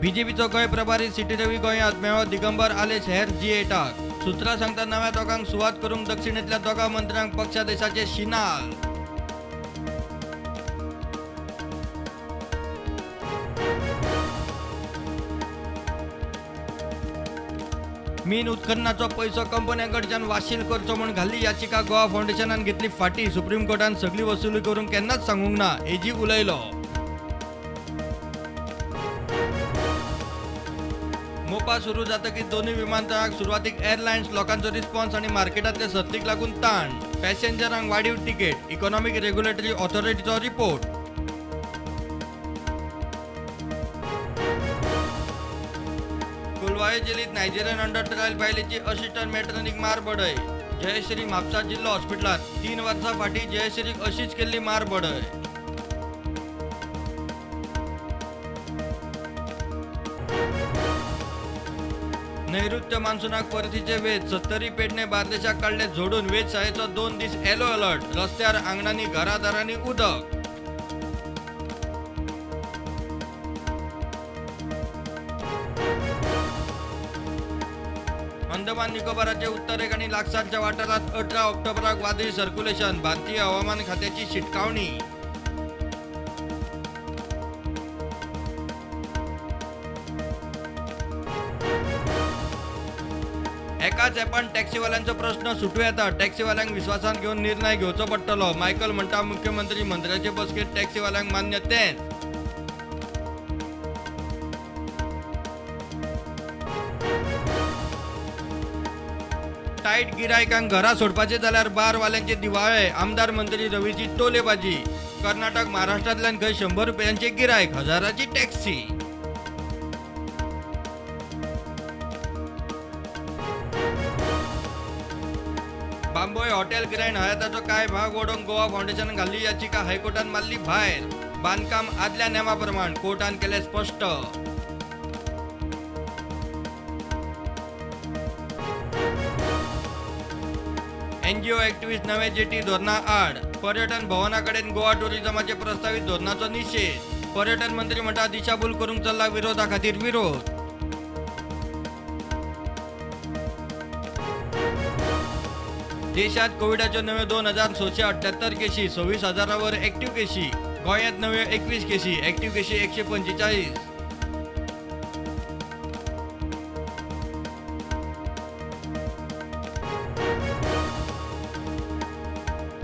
बीजेपीचो गोंय प्रभारी सिटी रवी गोंयांत मेळ्ळो दिगंबर आलेश हेर जी8आक. सुत्रां सांगता नव्या दोगांक सुवात करूंक दक्षिणेंतल्या दोगां मंत्र्यांक पक्षादेशाचे शिनाल. मीन उत्खननाचो पैसो कंपन्यांकडच्यान वाशील करचो म्हूण घाल्ली याचिका गोवा फावंडेशनान घेतली फाटी. सुप्रीम कोर्टान सगळी वसुली करूंक केन्नाच सांगूंक ना, एजी उलयलो. मोपा सुरू जातकीच दोनूय विमानतळांक सुरवातीक एअरलायन्स लोकांचो रिस्पॉन्स आनी मार्केटांतले सर्तीक लागून ताण. पॅसेंजरांक वाडीव तिकेट, इकॉनॉमिक रेग्युलेटरी ऑथॉरिटीचो रिपोर्ट. कोलवाळे जेलीत नायजेरियन अंडर ट्रायल बायलेची असिस्टंट मेट्रनीक मार बडय. जयश्री म्हापसा जिल्लो हॉस्पिटलांत 3 वर्सां फाटीं जयश्रीक अशीच केल्ली मार बडय. नैऋत्य मान्सूनाक परतीचे वेध, 70 पेडणे बार्देशाक काडले झोडून. वेधशाळेचो 2 दीस येलो अलर्ट. रस्त्यार, आंगणांनी, घरादारांनी उदक. अंदमान निकोबाराचे उत्तरेक आनी लागसारच्या वाठारांत 18 ऑक्टोबराक वादळी सर्क्युलेशन. भारतीय हवामान खात्याची शिटकावणी. एकाच ॲपान टॅक्सीवाल्यांचो प्रश्न सुटू येता. टॅक्सीवाल्यांक विस्वासांत घेवन निर्णय घेवचो पडटलो. मायकल म्हणटा मुख्यमंत्री मंत्र्याचे बसकेंत टॅक्सीवाल्यांक मान्य तेंच. टायट गिरायकांक घरा सोडपाचे जाल्यार बारवाल्यांचे दिवाळे. आमदार मंत्री रवीची टोलेबाजी. कर्नाटक महाराष्ट्रांतल्यान खंय 100 रुपयांचे गिरायक, हजाराची टॅक्सी. बांबोळे हॉटेल ग्रँड हयाताचो कांय भाग ओडोवंक गोवा फावंडेशनान घाल्ली याचिका हायकोर्टान मारली भायर. बांदकाम आदल्या नेमा प्रमाण, कोर्टान केलें स्पश्ट. एनजीओ एक्टिव्हिस्ट नवे जेटी धोरणा आड. पर्यटन भवना कडेन गोवा टुरिझमाचे प्रस्तावीत धोरणाचो निशेध. पर्यटन मंत्री म्हणटा दिशाभूल करूंक चल्ला विरोधा खातीर विरोध. देशात कोविडाच्यो नव्यो 2678 केशी, 26,000 वर एक्टिव्ह केशी. गोंयांत नव्यो 21 केशी, एक्टिव्ह केशी 145.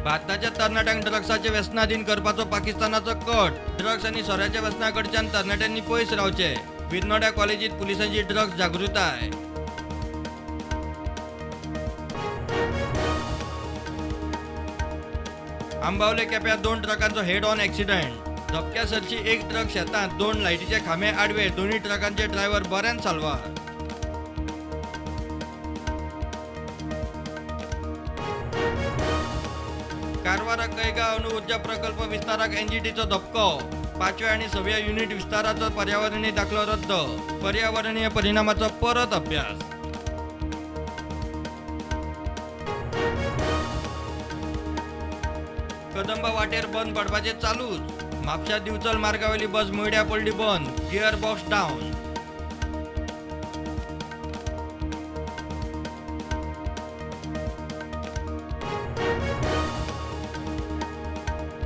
भारताच्या तरणाट्यांक ड्रग्साचे व्यसनाधीन करपाचो पाकिस्तानाचो कट. ड्रग्स आनी सोऱ्याच्या व्यसना कडच्यान तरणाट्यांनी पयस रावचे. विरनोड्या कॉलेजीत पुलिसांची ड्रग्स जागृताय. आंबावले केप्यां 2 ट्रकांचो हेड ऑन एक्सिडंट. धपक्या सरशी एक ट्रक शेतांत, 2 लायटीचे खांबे आडवे. दोनूय ट्रकांचे ड्रायव्हर बऱ्यान साल्वार. कारवाराक कैगा अणु ऊर्जा प्रकल्प विस्ताराक एनजीटीचो धपको. 5व्या आनी 6व्या युनिट विस्ताराचो पर्यावरणीय दाखलो रद्द. पर्यावरणीय परिणामाचो परत अभ्यास. कदंबा वाटेर बंद पडपाचे चालूच. म्हापशा दिवचल मार्गावेली बस मुयड्या पडली बंद. Gear box down.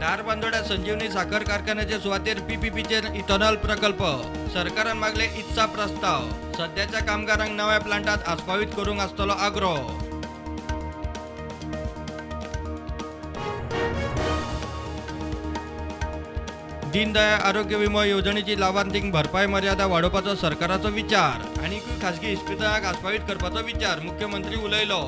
धारबांदोड्या संजीवनी साखर कारखान्याचे सुवातेर पीपीपीचेर इथेनॉल प्रकल्प. सरकारान मागले इत्सा प्रस्ताव. सद्याच्या कामगारांक नव्या प्लांटात आस्पावीत करूंक आसतलो आग्रो. दीनदयाळ आरोग्य विमो येवजणेची लावार्थींक भरपाय मर्यादा वाडोवपाचो सरकाराचो विचार. आनीकूय खासगी इस्पितळांक आस्पावीत करपाचो विचार, मुख्यमंत्री उलयलो.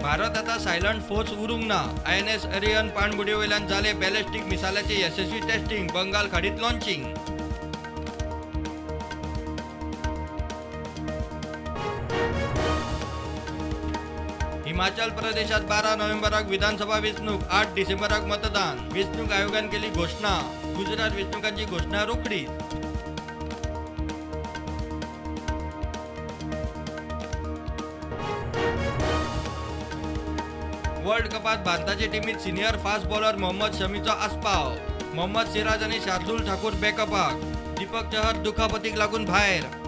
भारत आता सायलंट फोर्स उरूंक ना. INS Arihant पाणबुडये वयल्यान जाले बॅलिस्टीक मिसायलाचे यशस्वी टेस्टिंग. बंगाल खाडीत लॉन्चिंग. हिमाचल प्रदेशात 12 नोव्हेंबराक विधानसभा वेंचणूक, 8 डिसेंबराक मतदान. वेंचणूक आयोगान केली घोशणा. गुजरात वेंचणुकांची घोशणा रोखडीच. वर्ल्ड कपात भारताचे टिमीत सिनियर फास्ट बॉलर मोहम्मद शमीचो आस्पाव. मोहम्मद सिराज आनी शार्दुल ठाकूर बॅकअपाक. दीपक चहर दुखापतीक लागून भायर.